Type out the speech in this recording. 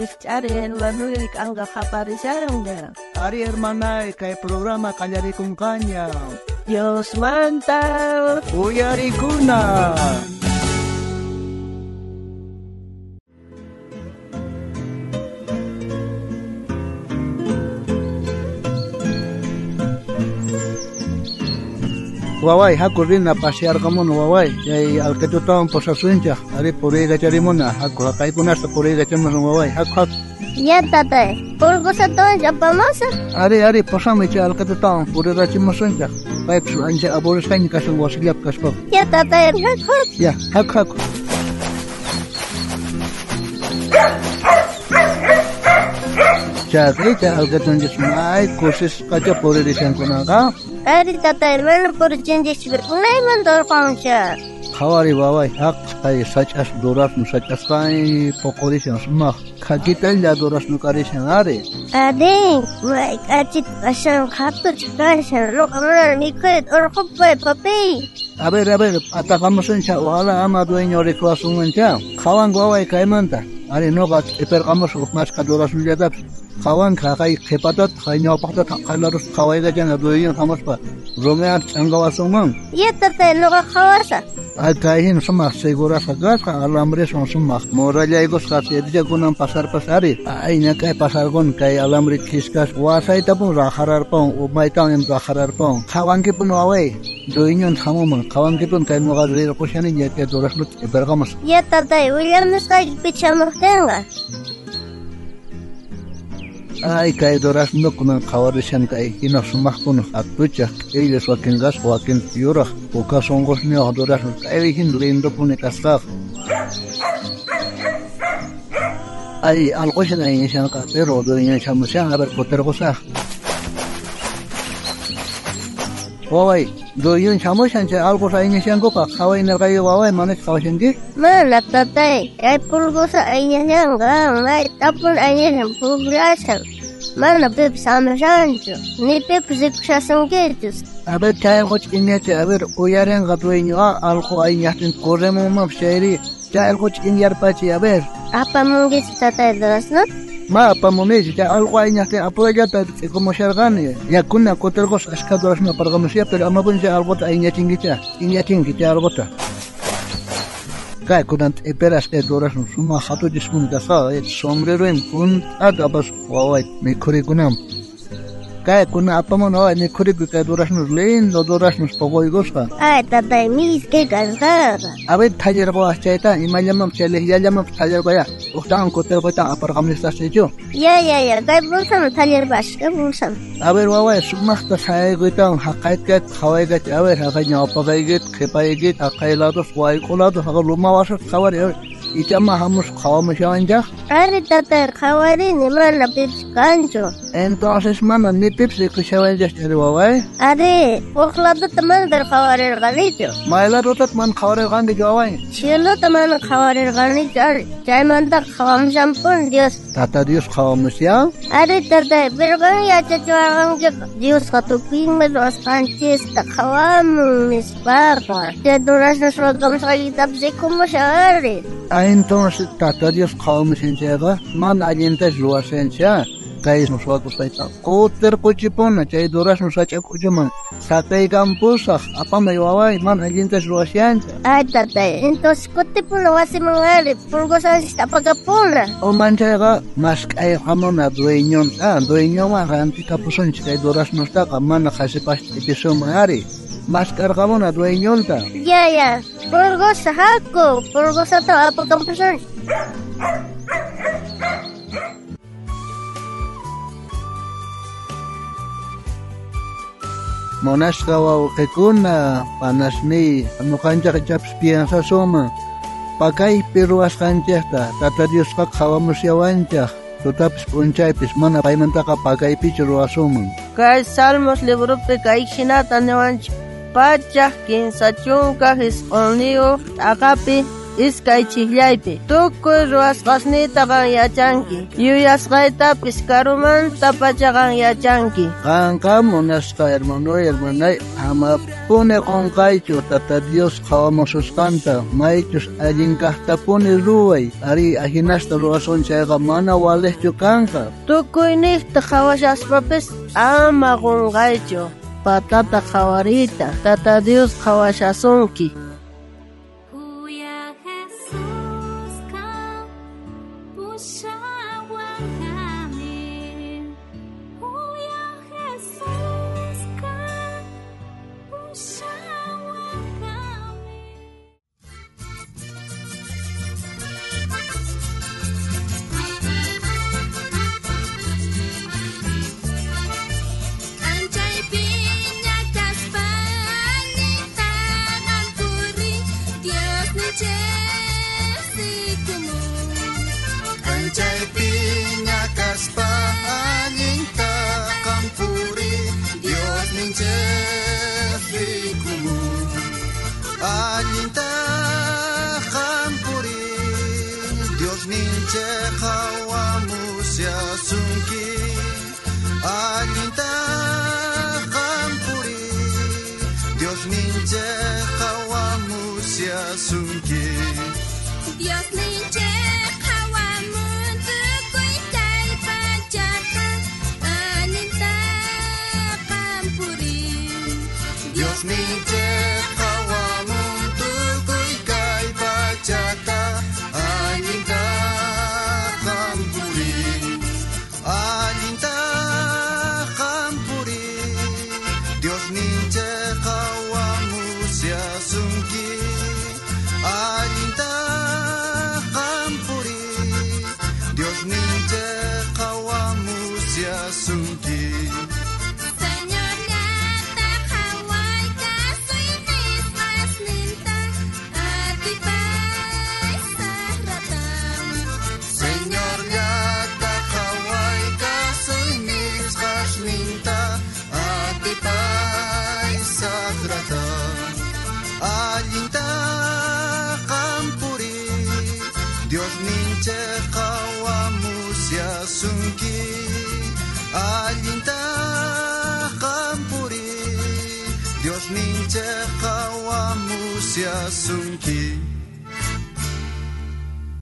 Rijch'ari hermanuyri k'anqa qaparishanqa. Ari hermanay, kay programa qallarikunqaña. Diosmanta Uyarikuna. Waway, haku rina pasearqamuna waway, chay alqitutawan pusasunchaq, ari puriykacharimuna, haku haqaykunasta puriykachamusun waway, haku haku. Ya tatay, purqusatawan apamusaq. Ari, ari, pusami chay alqitutawan purirachimusunchaq, paypis ancha aburrisqaña kashan wasillapi kaspaqa. Ya tatay, haku haku. Ya, haku haku. Chaqrita alqitunchis may kusisqacha puririshankunaqa. Ari tatay, mana purichinchikchu, unaymanta urqanchaq. Qhawari waway, haqay sach'as durazno sach'asqay puqurishan sumaq khakitalla durazno karishan ari. Ari, may k'achita kashan hatuchaq kashan, nuqa munani mikhuyta urqupay papay. A ver, ataqamusuncha, ojalá ama dueño rikuwasunmancha. Qhawanku waway kaymanta. Ari nuqa q'ipirqamusaq huk mashkha duraznollatapas. Qhawanka haqay qhipatataq hay ñawpaqtataq qhalaruspa qhawaykachana dueño hamuspa rumianta ch'anqawasunman. Ya tatay, nuqa qhawasaq. Ay kay hina sumaq segurasqa kasqa alambreswan sumaq murallaykusqa kunan pasarpas ari. Ay ñak'ay pasarquni kay alambre khiskas wasaytapun rajararpun umaytawan ima rajararpun. Qhawankipun waway, dueñonta hamuman qhawankipun kay nuqa rirqushani ña kay duraznuta q'ipirqamusaq. Ya tatay, willamusqayki pichus hamuqtinqa. Ay, kay duraznokunan qhawarishan kay hina sumaqpuni hatuchaq q'illas wakin kasqa wakin yuraq puka sunqusniyuq durazno kay hina lindopuni kasqaqa. Ay, allqushan ayñashanqa pero dueño shamushan a ver kutirqusaq. Waway, dueño shamushan chay allqus ayñashankupaq qhaway nirqayki waway manachu qhawashanki? Mana tatay, kay pulgosa ayñashanqa maytapuni ayñashan pukllashan. Mana pipis hamushanchu, ni pipis rikushasunkichus. A ver, chay allqu ch'inyachay, a ver, uyarinqa dueño allqu ayñaqtin corremunmanpis chayri, chay allqu ch'inyarpachiy, a ver. Apamunkichu tatay durazno? Ma apamunichu, chay allqu ayñaqtin apurallata ch'ikumusharqani. Yakuna kutirqusqa ashkha durazno aparqamusya, pero amapuni chay allquta ayñachinkicha, ch'inyachinki chay allquta. Kay kunan t'ipiras kay durazno sumaq hatuchispuni kasqa, sombreroymi hunt'ata apasqa waway mikhurikunanpaq. Kay kunan apamuni waway mikhurikuy kay duraznos lindo duraznos puquykusqa. Ay tatay, misk'i kasqaqa. A ver, thallirquwaq chayta, imallamanpis chay liqllallamanpis thallirquya, uqtawan kutirquyta aparqamunisqaschu. Ya, ya, ya, kay bolsaman thallirpasqa, kay bolsaman. A ver waway, sumaqta sayaykuytawan haqaykata qhawaykachay, a ver, haqay ñawpaqaykita, qhipaykita, haqay lados, wayk'u lados, haqay luma wasata qhawari, a ver, ichama hamusqa qhawamushawanchaq. Ari tatay, qhawarini, mana pipis kanchu. Entonces mana ni pipis rikushawanchaqchu ari waway. Ari, huk ladota mana qhawarirqanichu. May ladotataq mana qhawarirqankichu waway? Cielota mana qhawarirqanichu ari, chaymantaqa qhawamushanpuni Dios. Tata Dios qhawamushan? Ari tatay, pero qan yachachiwarqankiqa Diosqa tukuyman ruwasqanchista qhawamun nispaqa. Chay durazno suwakamusqaykitapis rikumushan ari. Ah, entonces Tata Dios qhawamushan chayqa mana allintachu ruwashancha. Kay suwakusqayta kutirquchipuna chay durazno sach'a k'uchuman saqiykampusaq apamay waway mana allintachu ruwashancha. Ay tatay, entonces kutipuna wasiman ari, pulgosanchista apakapuna. Umanchayqa mask'ayqamuna dueñonta, dueñowan rantikapusunchik kay duraznostaqa mana qhasipasqa t'ipisunman ari. Mask'arqamuna dueñonta. Ya, ya, pulgosa haku, pulgosata apakampusunchik. Munasqa wawqikuna, panasniy, nuqanchaq ichapis piensasunman, pakaypi ruwasqanchikta Tata Diosqa qhawamusyawanchaq, tutapis p'unchaypis mana paymantaqa pakaypichu ruwasunman. Kay Salmos libropi kay hinata niwanchik, 139 t'aqapi Iskay chijllaypi. Tukuy ruwasqasniyta qan yachanki. Yuyasqaytapis karumantapacha qan yachanki. Qanqa munasqa hermanoy, hermanay, amapuni qonqaychu Tata Dios qhawamususqanta, maychus allin kajtapuni ruway. Ari ajinasta ruwasun chayqa mana walejchu kanqa. Tukuyniqta qhawashaspapis ama qonqaychu. Patata qhawariyta, Tata Dios qhawashasunki. Uya Jesusqa pushawaqami. Uya Jesusqa pushawaqami. Anchay piña kaspa allinta qampuri Dios ninchejsikumun. Anchay piña kaspa allinta qampuri Dios ninchejsikumun. Allinta qampuri Dios ninchej qhawamushasunki. Allinta qampuri Dios ninchej qhawamushasunki. Dios ninchej qhawamun tukuy kay pachata allinta qampuri. Dios ninchej qhawamun tukuy kay pachata allinta qampuri. Allinta qampuri Dios ninchej qhawamushasunki. Allinta qampuri Dios ninchej qhawamushasunki. Señorllata qhaway kasuy nisqasninta atipay saqrata. Señorllata qhaway kasuy nisqasninta atipay saqrata. Allinta qampuri Dios ninchej qhawamushasunki. Allinta qampuri Dios ninchej qhawamushasunki.